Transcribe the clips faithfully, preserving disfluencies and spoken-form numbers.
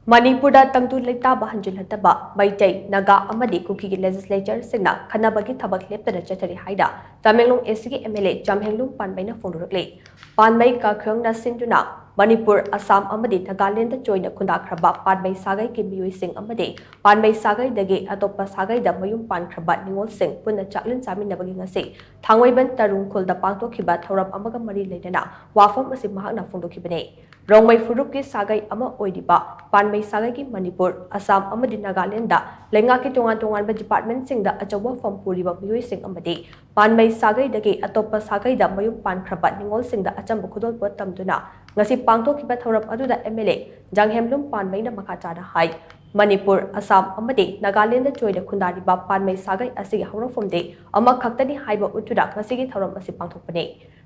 ꯃꯅꯤꯄꯨꯔꯗ ꯇꯪꯗꯨ ꯂꯩꯇꯥꯕ ꯍꯟꯖꯤꯜꯍꯟꯗꯕ ꯃꯩꯇꯩ, ꯅꯥꯒꯥ ꯑꯃꯗꯤ ꯀꯨꯀꯤꯒꯤ ꯂꯦꯖꯤꯁꯂꯦꯆꯔꯁꯤꯡꯅ ꯈꯟꯅꯕꯒꯤ ꯊꯕꯛ ꯂꯦꯞꯇꯅ ꯆꯠꯊꯔꯤ ꯍꯥꯏꯅ ꯇꯃꯦꯡꯂꯣꯡ ꯑꯦꯁꯤꯒꯤ ꯑꯦꯝ ꯑꯦꯜ ꯑꯦ ꯖꯥꯝꯍꯦꯡꯂꯨꯡ ꯄꯥꯟꯃꯩꯅ ꯐꯣꯡꯗꯣꯔꯛꯂꯤ꯫ ꯄꯥꯟꯃꯩ ꯀꯥꯈ꯭ꯌꯣꯡꯅ ꯁꯤꯟꯗꯨꯅ ꯃꯅꯤꯄꯨꯔ, ꯑꯁꯥꯝ ꯑꯃꯗꯤ ꯅꯥꯒꯥꯂꯦꯟꯗ ꯆꯣꯏꯅ ꯈꯨꯟꯗꯥꯈ꯭ꯔꯕ ꯄꯥꯟꯃꯩ ꯁꯥꯒꯩꯒꯤ ꯃꯤꯑꯣꯏꯁꯤꯡ ꯑꯃꯗꯤ ꯄꯥꯟꯃꯩ ꯁꯥꯒꯩꯗꯒꯤ ꯑꯇꯣꯞꯄ ꯁꯥꯒꯩꯗ ꯃꯌꯨꯝ ꯄꯥꯟꯈ꯭ꯔꯕ ꯅꯤꯉꯣꯜꯁꯤꯡ ꯄꯨꯟꯅ ꯆꯥꯛꯂꯦꯟ ꯆꯥꯃꯤꯟꯅꯕꯒꯤ ꯉꯁꯤ ꯊꯥꯡꯃꯩꯕꯟ ꯇꯔꯨꯡ ꯈꯨꯜꯗ ꯄꯥꯡꯊꯣꯛꯈꯤꯕ ꯊꯧꯔꯝ ꯑꯃꯒ ꯃꯔꯤ ꯂꯩꯅꯅ ꯋꯥꯐꯝ ꯑꯁꯤ ꯃꯍꯥꯛꯅ ꯐꯣꯡꯗꯣꯛꯈꯤꯕꯅꯤ꯫ ꯔꯣꯡꯃꯩ ꯐꯨꯔꯨꯞꯀꯤ ꯁꯥꯒꯩ ꯑꯃ ꯑꯣꯏꯔꯤꯕ ꯄꯥꯟꯃꯩ ꯁꯥꯒꯩꯒꯤ ꯃꯅꯤꯄꯨꯔ, ꯑꯁꯥꯝ ꯑꯃꯗꯤ ꯅꯥꯒꯥꯂꯦꯟꯗ ꯂꯩꯉꯥꯛꯀꯤ ꯇꯣꯉꯥꯟ ꯇꯣꯉꯥꯟꯕ ꯗꯤꯄꯥꯔꯠꯃꯦꯟꯁꯤꯡꯗ ꯑꯆꯧꯕ ꯐꯝ ꯄꯨꯔꯤꯕ ꯃꯤꯑꯣꯏꯁꯤꯡ ꯑꯃꯗꯤ ꯄꯥꯟꯃꯩ ꯁꯥꯒꯩꯗꯒꯤ ꯑꯇꯣꯞꯄ ꯁꯥꯒꯩꯗ ꯃꯌꯨꯝ ꯄꯥꯟꯈ꯭ꯔꯕ ꯅꯤꯉꯣꯜꯁꯤꯡꯗ ꯑꯆꯝꯕ ꯈꯨꯗꯣꯜꯄꯣꯠ ꯇꯝꯗꯨꯅ ꯉꯁꯤ ꯄꯥꯡꯊꯣꯛꯈꯤꯕ ꯊꯧꯔꯝ ꯑꯗꯨꯗ ꯑꯦꯝ ꯑꯦꯜ ꯑꯦ ꯖꯥꯡꯍꯦꯝꯂꯨꯝ ꯄꯥꯟꯃꯩꯅ ꯃꯈꯥ ꯇꯥꯅ ꯍꯥꯏ, ꯃꯅꯤꯄꯨꯔ, ꯑꯁꯥꯝ ꯑꯃꯗꯤ ꯅꯥꯒꯥꯂꯦꯟꯗ ꯆꯣꯏꯅ ꯈꯨꯟꯗꯥꯔꯤꯕ ꯄꯥꯟꯃꯩ ꯁꯥꯒꯩ ꯑꯁꯤꯒꯤ ꯍꯧꯔꯛꯐꯝꯗꯤ ꯑꯃꯈꯛꯇꯅꯤ ꯍꯥꯏꯕ ꯎꯠꯇꯨꯅ ꯉꯁꯤꯒꯤ ꯊꯧꯔꯝ ꯑꯁꯤ ꯄꯥꯡꯊꯣꯛꯄꯅꯤ꯫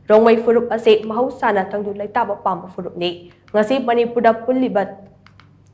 ꯔꯣꯡꯃꯩ ꯐꯨꯔꯨꯞ ꯑꯁꯤ ꯃꯍꯧꯁꯥꯅ ꯇꯪꯗꯨ ꯂꯩꯇꯥꯕ ꯄꯥꯝꯕ ꯐꯨꯔꯨꯞꯅꯤ꯫ ꯉꯁꯤ ꯃꯅꯤꯄꯨꯔꯗ ꯄꯨꯜꯂꯤꯕ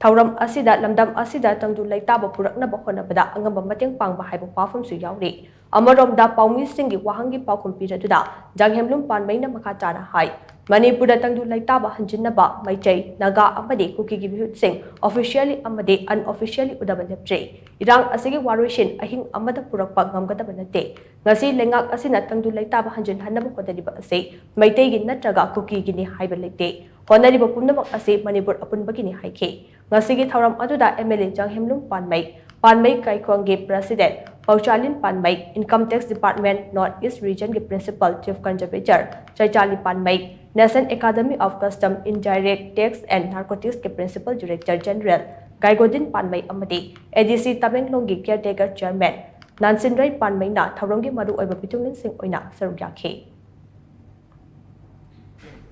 ꯊꯧꯔꯝ ꯑꯁꯤꯗ ꯂꯝꯗꯝ ꯑꯁꯤꯗ ꯇꯪꯗꯨ ꯂꯩꯇꯥꯕ ꯄꯨꯔꯛꯅꯕ ꯍꯣꯠꯅꯕꯗ ꯑꯉꯝꯕ ꯃꯇꯦꯡ ꯄꯥꯡꯕ ꯍꯥꯏꯕ ꯋꯥꯐꯝꯁꯨ ꯌꯥꯎꯔꯤ꯫ ꯑꯃꯔꯣꯝꯗ ꯄꯥꯎꯃꯤꯁꯤꯡꯒꯤ ꯋꯥꯍꯪꯒꯤ ꯄꯥꯎꯈꯨꯝ ꯄꯤꯔꯗꯨꯅ ꯖꯥꯡꯍꯦꯝꯂꯨꯝ ꯄꯥꯟꯃꯩꯅ ꯃꯈꯥ ꯇꯥꯅ ꯍꯥꯏ, ꯃꯅꯤꯄꯨꯔꯗ ꯇꯪꯗꯨ ꯂꯩꯇꯥꯕ ꯍꯟꯖꯤꯟꯅꯕ ꯃꯩꯇꯩ, ꯅꯥꯒꯥ ꯑꯃꯗꯤ ꯀꯨꯀꯤꯒꯤ ꯃꯤꯍꯨꯠꯁꯤꯡ officially ꯑꯃꯗꯤ unofficially ꯎꯅꯕ ꯂꯦꯞꯇ꯭ꯔꯤ꯫ ꯏꯔꯥꯡ ꯑꯁꯤꯒꯤ ꯋꯥꯔꯣꯏꯁꯤꯟ ꯑꯍꯤꯡ ꯑꯃꯗ ꯄꯨꯔꯛꯄ ꯉꯝꯒꯗꯕ ꯅꯠꯇꯦ꯫ ꯉꯁꯤ ꯂꯩꯉꯥꯛ ꯑꯁꯤꯅ ꯇꯪꯗꯨ ꯂꯩꯇꯥꯕ ꯍꯟꯖꯤꯟꯍꯟꯅꯕ ꯍꯣꯠꯅꯔꯤꯕ ꯑꯁꯤ ꯃꯩꯇꯩꯒꯤ ꯅꯠꯇ꯭ꯔꯒ ꯀꯨꯀꯤꯒꯤꯅꯤ ꯍꯥꯏꯕ ꯂꯩꯇꯦ꯫ ꯍꯣꯠꯅꯔꯤꯕ ꯄꯨꯝꯅꯃꯛ ꯑꯁꯤ ꯃꯅꯤꯄꯨꯔ ꯑꯄꯨꯟꯕꯒꯤꯅꯤ ꯍꯥꯏꯈꯤ꯫ ꯉꯁꯤꯒꯤ ꯊꯧꯔꯝ ꯑꯗꯨꯗ M L A Janghemlung Panmei, Panmei ꯀꯥꯏꯈꯣꯡꯒꯤ president Pouchalin Panmei, Income Tax Department North East Region ꯒꯤ Principal Chief Conservator ꯆꯩꯆꯥꯂꯤ ꯄꯥꯟꯃꯩ, National Academy of Custom, Indirect Tax and Narcotics ꯀꯤ Principal Director General ꯒꯥꯏꯒꯣꯗꯤꯟ ꯄꯥꯟꯃꯩ ꯑꯃꯗꯤ ꯑꯦ ꯗꯤ ꯁꯤ ꯇꯃꯦꯡꯂꯣꯡꯒꯤ caretaker chairman ꯅꯥꯟꯁꯤꯟꯔꯩ ꯄꯥꯟꯃꯩꯅ ꯊꯧꯔꯝꯒꯤ ꯃꯔꯨꯑꯣꯏꯕ ꯃꯤꯊꯨꯡꯂꯦꯟꯁꯤꯡ ꯑꯣꯏꯅ ꯁꯔꯨꯛ ꯌꯥꯈꯤ꯫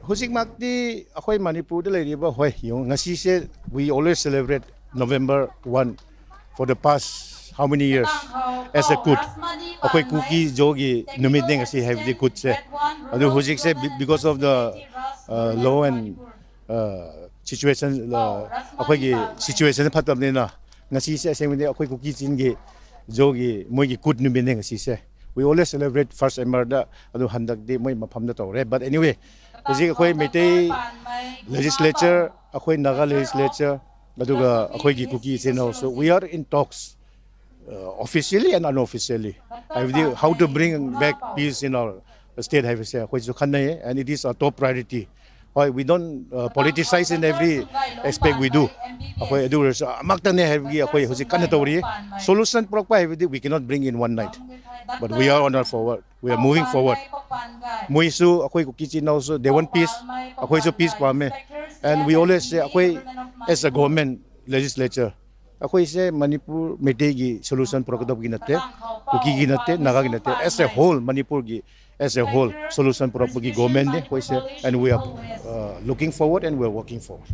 ꯍꯧꯖꯤꯛꯃꯛꯇꯤ ꯑꯩꯈꯣꯏ ꯃꯅꯤꯄꯨꯔꯗ ꯂꯩꯔꯤꯕ, ꯍꯣꯏ, ꯌꯦꯡꯉꯨ, ꯉꯁꯤꯁꯦ, we always celebrate November one for the past how many years as a Kut. ꯑꯩꯈꯣꯏ ꯀꯨꯀꯤ ꯖꯣꯒꯤ ꯅꯨꯃꯤꯠꯅꯦ ꯉꯁꯤ, ꯍꯥꯏꯕꯗꯤ ꯀꯨꯠꯁꯦ꯫ ꯑꯗꯨ ꯍꯧꯖꯤꯛꯁꯦ, because of the, uh, law and, uh, situation, uh, ꯑꯩꯈꯣꯏꯒꯤ situation ꯐꯠꯇꯕꯅꯤꯅ, ꯉꯁꯤꯁꯦ ꯑꯁꯦꯡꯕꯗꯤ ꯑꯩꯈꯣꯏ ꯀꯨꯀꯤ ꯆꯤꯡꯒꯤ ꯖꯣꯒꯤ ꯃꯣꯏꯒꯤ ꯀꯨꯠ ꯅꯨꯃꯤꯠꯅꯦ ꯉꯁꯤꯁꯦ꯫ We always celebrate first November ꯗ, ꯑꯗꯨ ꯍꯟꯗꯛꯇꯤ ꯃꯣꯏ ꯃꯐꯝꯗ ꯇꯧꯔꯦ꯫ But anyway, ꯍꯧꯖꯤꯛ ꯑꯩꯈꯣꯏ ꯃꯩꯇꯩ legislature, ꯑꯩꯈꯣꯏ ꯅꯥꯒꯥ legislature, ꯑꯗꯨꯒ ꯑꯩꯈꯣꯏꯒꯤ ꯀꯨꯀꯤ ꯏꯆꯤꯟ ꯏꯅꯥꯎꯁꯨ, we are in talks, uh, officially and unofficially, ꯍꯥꯏꯕꯗꯤ how to bring back peace in our state ꯍꯥꯏꯕꯁꯦ ꯑꯩꯈꯣꯏꯁꯨ ꯈꯟꯅꯩꯌꯦ, and it is a top priority. ꯍꯣꯏ, we don't, uh, politicize in every aspect we do. ꯑꯩꯈꯣꯏ ꯑꯗꯨ ꯑꯣꯏꯔꯁꯨ ꯑꯃꯛꯇꯅꯦ ꯍꯥꯏꯕꯒꯤ ꯑꯩꯈꯣꯏ ꯍꯧꯖꯤꯛ ꯀꯟꯅ ꯇꯧꯔꯤ꯫ Solution ꯄꯨꯔꯛꯄ ꯍꯥꯏꯕꯗꯤ we cannot bring in one night, but we are on our forward, we are moving forward. ꯃꯣꯏꯁꯨ, ꯑꯩꯈꯣꯏ ꯀꯨꯀꯤ ꯏꯆꯤꯟ ꯏꯅꯥꯎꯁꯨ, they want peace, ꯑꯩꯈꯣꯏꯁꯨ peace ꯄꯥꯝꯃꯦ, and we always say ꯑꯩꯈꯣꯏ as a government, legislature, ꯑꯩꯈꯣꯏꯁꯦ ꯃꯅꯤꯄꯨꯔ ꯃꯩꯇꯩꯒꯤ solution ꯄꯨꯔꯛꯀꯗꯕꯒꯤ ꯅꯠꯇꯦ, ꯀꯨꯀꯤꯒꯤ ꯅꯠꯇꯦ, ꯅꯥꯒꯥꯒꯤ ꯅꯠꯇꯦ, as a whole ꯃꯅꯤꯄꯨꯔꯒꯤ as a whole solution ꯄꯨꯔꯛꯄꯒꯤ governmentꯅꯦ ꯑꯩꯈꯣꯏꯁꯦ, and we are, uh, looking forward and we are working forward.